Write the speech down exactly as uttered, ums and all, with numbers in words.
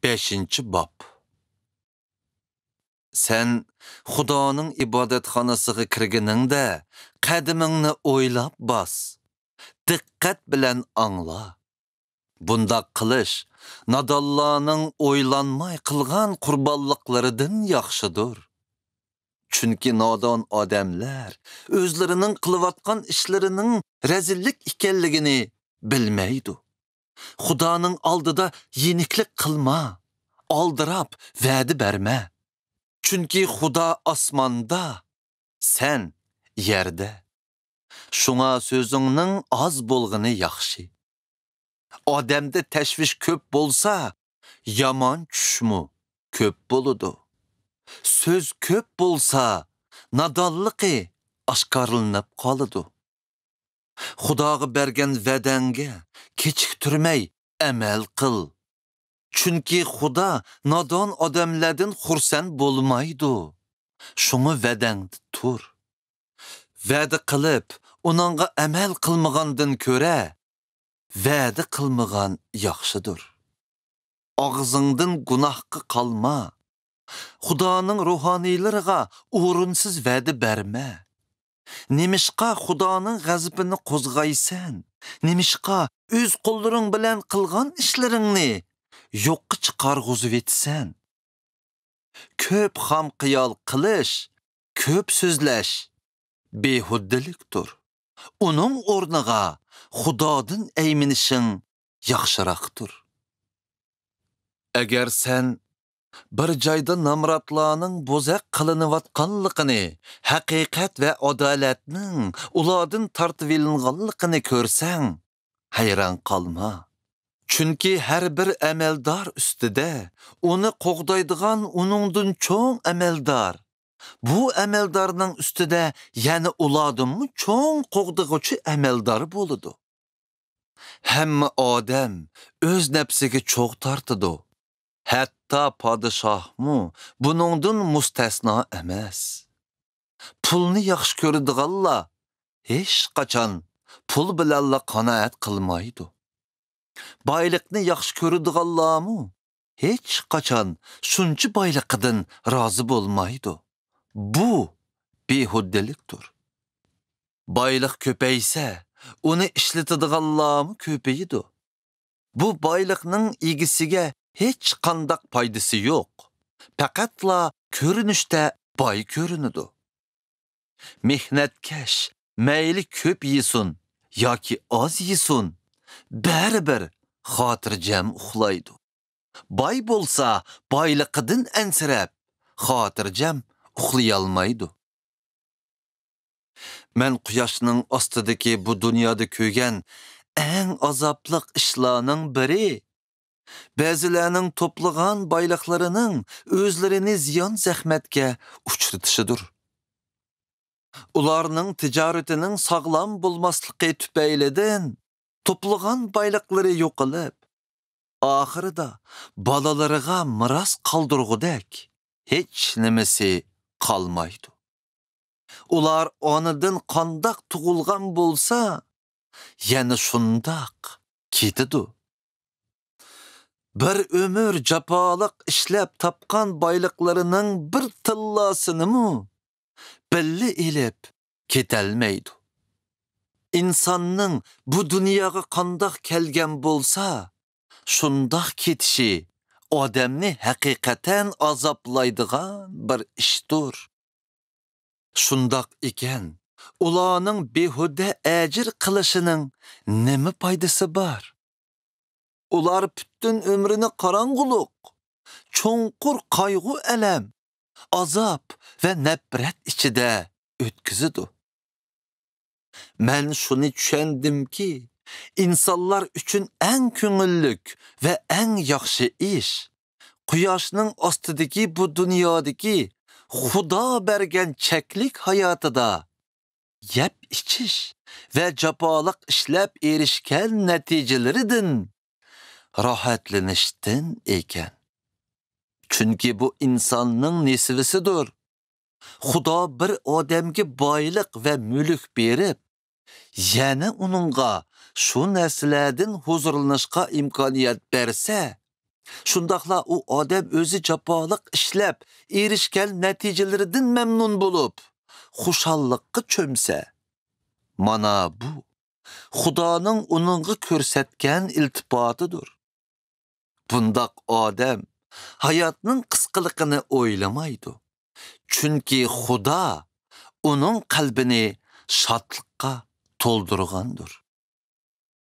بەشىنچى باب. سەن خۇدانىڭ ئىبادەتخانىسىغا كىرگىنىڭدە، قەدىمىڭنى ئويلاپ باس، دىققەت بىلەن ئاڭلا. بۇنداق قىلىش نادانلارنىڭ ئويلانماي قىلغان قۇربانلىقلىرىدىن ياخشىدۇر. چۈنكى نادان ئادەملەر ئۆزلىرىنىڭ قىلىۋاتقان ئىشلىرىنىڭ رەزىللىك ئىكەنلىكىنى بىلمەيدۇ. خۇدانىڭ ئالدىدا يېنىكلىك قىلما، ئالدىراپ ۋەدە بەرمە. چۈنكى خۇدا ئاسماندا، سەن يەردە. شۇڭا سۆزۈڭنىڭ ئاز بولغىنى ياخشى. ئادەمدە تەشۋىش كۆپ بولسا، يامان چۈشمۇ كۆپ بولىدۇ. سۆز كۆپ بولسا، نادانلىقى ئاشكارىلىنىپ قالىدۇ. خۇداغا بەرگەن ۋەدەڭگە كېچىكتۈرمەي ئەمەل قىل. چۈنكى خۇدا نادان ئادەملەردىن خۇرسەن بولمايدۇ. شۇڭا ۋەدەڭدە تۇر. ۋەدە قىلىپ، ئۇنىڭغا ئەمەل قىلمىغاندىن كۆرە، ۋەدە قىلمىغان ياخشىدۇر. ئاغزىڭدىن گۇناھقا قالما. خۇدانىڭ روھانىيلىرىغا ئورۇنسىز ۋەدە بەرمە. نېمىشقا خۇدانىڭ غەزىپىنى قوزغايسەن؟ نېمىشقا ئۆز قوللىرىڭ بىلەن قىلغان ئىشلىرىڭنى يوققا چىقارغۇزۇۋېتىسەن؟ كۆپ خام خىيال قىلىش، كۆپ سۆزلەش بىھۇددىلىكتۇر. ئۇنىڭ ئورنىغا خۇدادىن ئەيمىنىشىڭ ياخشىراقتۇر. ئەگەر سەن بىر جايدا نامراتلارنىڭ بوزەك قىلىنىۋاتقانلىقىنى، ھەقىقەت ۋە ئادالەتنىڭ ئۇلاردىن تارتىۋېلىنغانلىقىنى كۆرسەڭ، ھەيران قالما. چۈنكى ھەر بىر ئەمەلدار ئۈستىدە ئۇنى قوغدايدىغان ئۇنىڭدىن چوڭ ئەمەلدار، بۇ ئەمەلدارنىڭ ئۈستىدە يەنە ئۇلاردىنمۇ چوڭ قوغدىغۇچى ئەمەلدار بولىدۇ. ھەممە ئادەم ئۆز نەپسىگە چوغ تارتىدۇ. ھەتتا پادىشاھمۇ بۇنىڭدىن مۇستەسنا ئەمەس. پۇلنى ياخشى كۆرىدىغانلار ھېچقاچان پۇل بىلەنلا قانائەت قىلمايدۇ. بايلىقنى ياخشى كۆرىدىغانلارمۇ ھېچقاچان شۇنچە بايلىقىدىن رازى بولمايدۇ. بۇ بىھۇددىلىكتۇر. بايلىق كۆپەيسە، ئۇنى ئىشلىتىدىغانلارمۇ كۆپىيىدۇ. بۇ بايلىقنىڭ ئىگىسىگە ھېچقانداق پايدىسى يوق. پەقەتلا كۆرۈنۈشتە باي كۆرۈنىدۇ. مېھنەتكەش مەيلى كۆپ يېسۇن ياكى ئاز يېسۇن، بەرىبىر خاتىرجەم ئۇخلايدۇ. باي بولسا بايلىقىدىن ئەنسىرەپ، خاتىرجەم ئۇخلىيالمايدۇ. مەن قۇياشنىڭ ئاستىدىكى بۇ دۇنيادا كۆرگەن ئەڭ ئازابلىق ئىشلارنىڭ بىرى، بەزىلەرنىڭ توپلىغان بايلىقلىرىنىڭ ئۆزلىرىنى زىيان زەخمەتكە ئۇچرىتىشىدۇر. ئۇلارنىڭ تىجارىتىنىڭ ساغلام بولماسلىقى تۈپەيلىدىن توپلىغان بايلىقلىرى يوقىلىپ، ئاخىرىدا بالىلىرىغا مىراس قالدۇرغۇدەك ھېچ نېمىسى قالمايدۇ. ئۇلار ئانىدىن قانداق تۇغۇلغان بولسا، يەنە شۇنداق كېتىدۇ. بىر ئۆمۈر جاپالىق ئىشلەپ تاپقان بايلىقلىرىنىڭ بىر تىللاسىنىمۇ بىللە ئېلىپ كېتەلمەيدۇ. ئىنساننىڭ بۇ دۇنياغا قانداق كەلگەن بولسا، شۇنداق كېتىشى ئادەمنى ھەقىقەتەن ئازابلايدىغان بىر ئىشتۇر. شۇنداق ئىكەن، ئۇلارنىڭ بىھۇدە ئەجىر قىلىشىنىڭ نېمە پايدىسى بار؟ ئۇلار پۈتۈن ئۆمرىنى قاراڭغۇلۇق، چوڭقۇر قايغۇ-ئەلەم، ئازاب ۋە نەپرەت ئىچىدە ئۆتكۈزىدۇ. مەن شۇنى چۈشەندىمكى، ئىنسانلار ئۈچۈن ئەڭ كۆڭۈللۈك ۋە ئەڭ ياخشى ئىش، قۇياشنىڭ ئاستىدىكى بۇ دۇنيادىكى خۇدا بەرگەن چەكلىك ھاياتىدا يەپ-ئىچىش ۋە جاپالىق ئىشلەپ ئېرىشكەن نەتىجىلىرىدىن راھەتلىنىشتىن ئىكەن. چۈنكى بۇ ئىنساننىڭ نېسىۋىسىدۇر. خۇدا بىر ئادەمگە بايلىق ۋە مۈلۈك بېرىپ، يەنە ئۇنىڭغا شۇ نەرسىلەردىن ھۇزۇرلىنىشقا ئىمكانىيەت بەرسە، شۇنداقلا ئۇ ئادەم ئۆزى جاپالىق ئىشلەپ ئېرىشكەن نەتىجىلىرىدىن مەمنۇن بولۇپ، خۇشاللىققا چۆمسە، مانا بۇ خۇدانىڭ ئۇنىڭغا كۆرسەتكەن ئىلتىپاتىدۇر. بۇنداق ئادەم ھاياتنىڭ قىسقىلىقىنى ئويلىمايدۇ. چۈنكى خۇدا ئۇنىڭ قەلبىنى شادلىققا تولدۇرغاندۇر.